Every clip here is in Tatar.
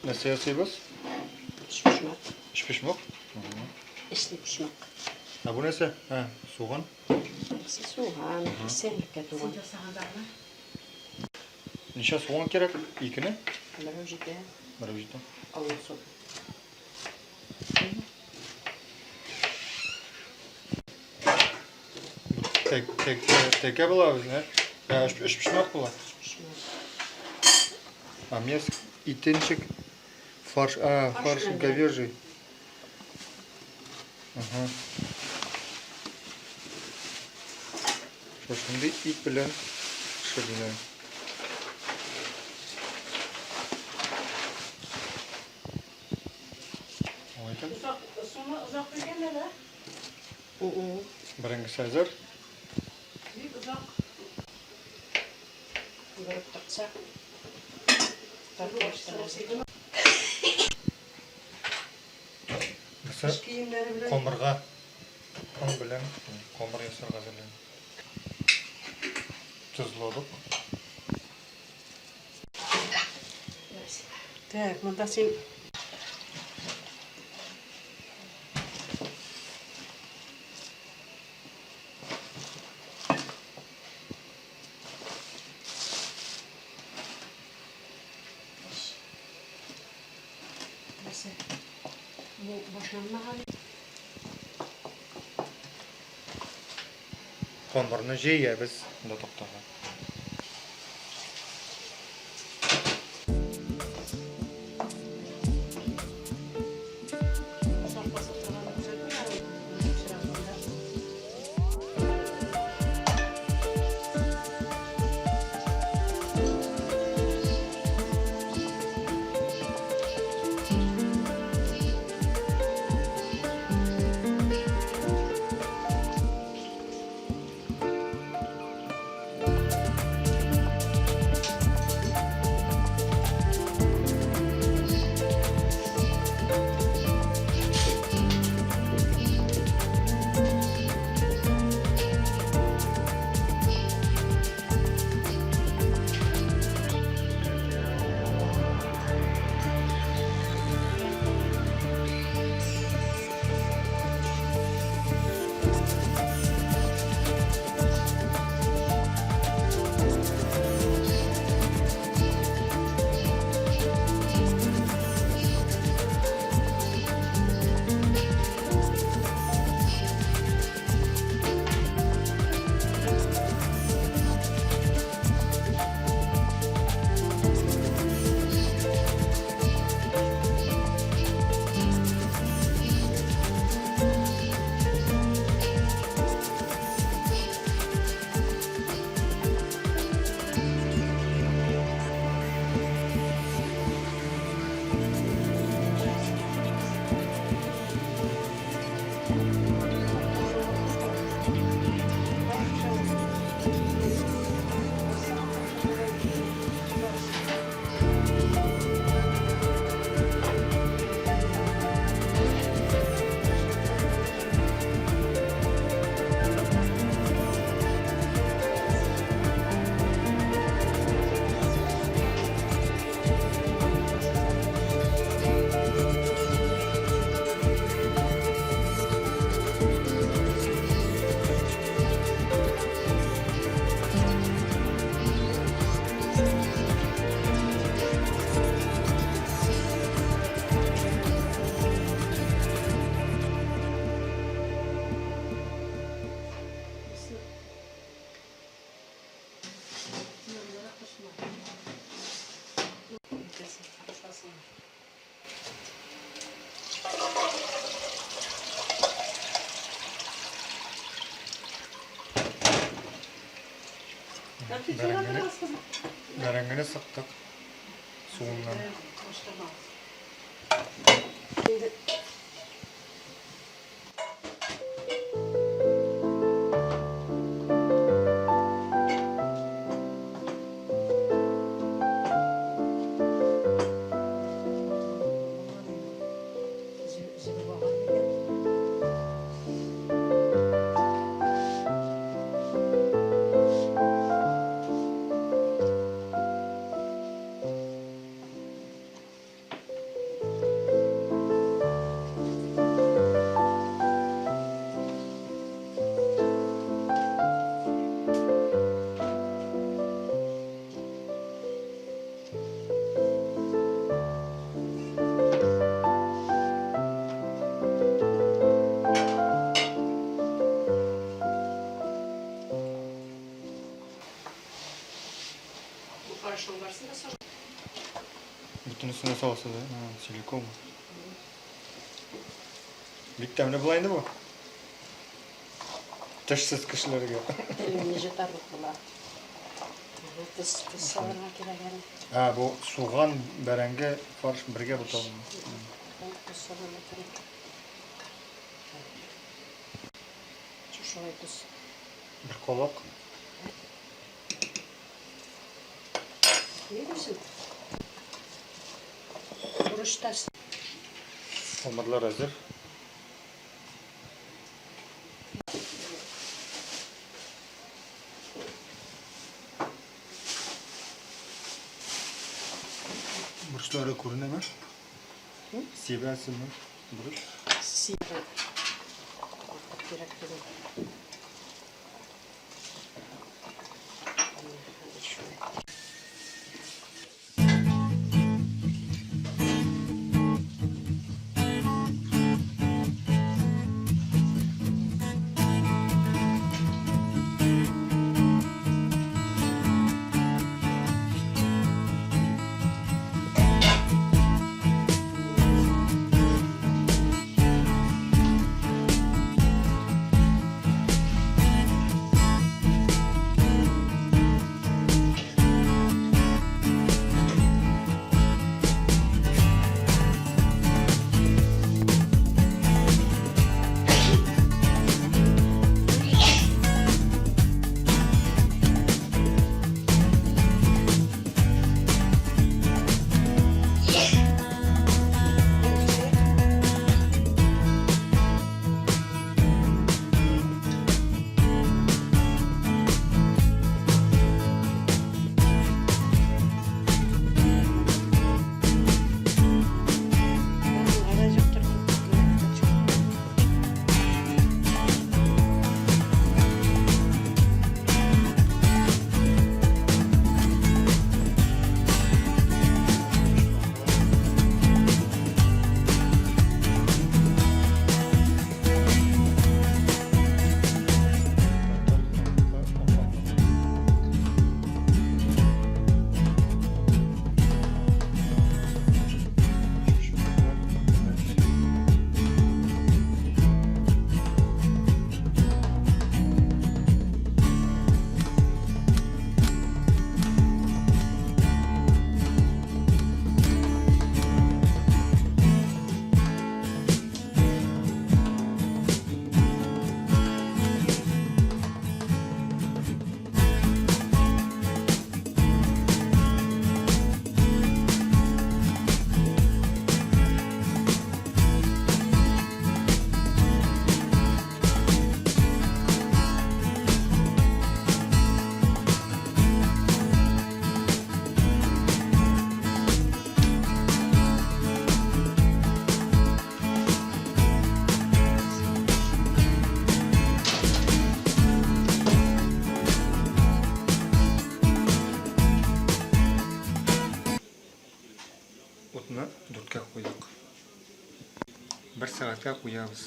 Нәрсә ясыйбыз? Өчпочмак. Өчпочмак? Эчле почмак. Ә бу нәрсә? Ә, суган. Бусы суган, исәнлеккә туган. Ничә суган кирәк? Икене? Берәү җитә. Берәү җитә. Авыл суган. Тәк, тәк, тәкә була безне. Ә, өчпочмак була. Өчпочмак. А мясо ите ничек? Фарш, а, фарш говяжий. Ага. Шушындый ит белән пешерелә. Алай икән. Суны озак биргәннәр, ә? Бәрәңгесе әзер. Бик озак. Бер тыкса. Тартмаштырасың. Бусы камырга он белән камыр ясарга әзерләнә. Тозладык. Так, монда син Нәрсә? Бу башланмаган. Камырны җәябез монда тактага. Озак басып торган күрсәтми әле. Пешерә Бәрәңгене, бәрәңгене сыктык суыннан. Инде Бөтенесен дә саласыз, ә? Целиком. Бик тәмле була инде бу. Тешсез кешеләргә. Телеңне җотарлык була. Тоз, тоз салырга кирәк әле. Ә, бу суган, бәрәңге, фарш бергә буталган. Тоз салырга кирәк. Шушылай тоз. Бер калак. Ни дисең? Бурычта Камырлар әзер. Бурычлары күренәме? Сибәсеңме? Бурыч. Сибә. Артык кирәк түгел. Шулай. Утны дүрткә куйдык. Бер сәгатькә куябыз.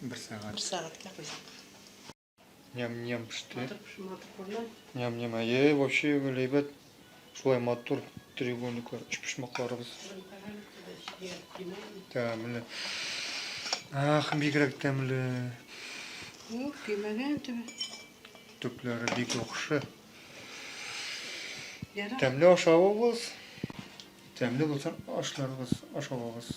Бер сәгать. Бер сәгатькә куйдык. Ням-ням пеште. Матур пеште, матур күренә. Ням-ням. Әйе, вообще әйбәт. Шулай матур треугольниклар, өчпочмакларыбыз. Тәмле. Ах, бигрәк тәмле. Юк, көймәгән төбе. Төпләре бик яхшы. Ярар. Тәмле ашавыгыз. Тәмле булсын ашларыгыз, ашавыгыз.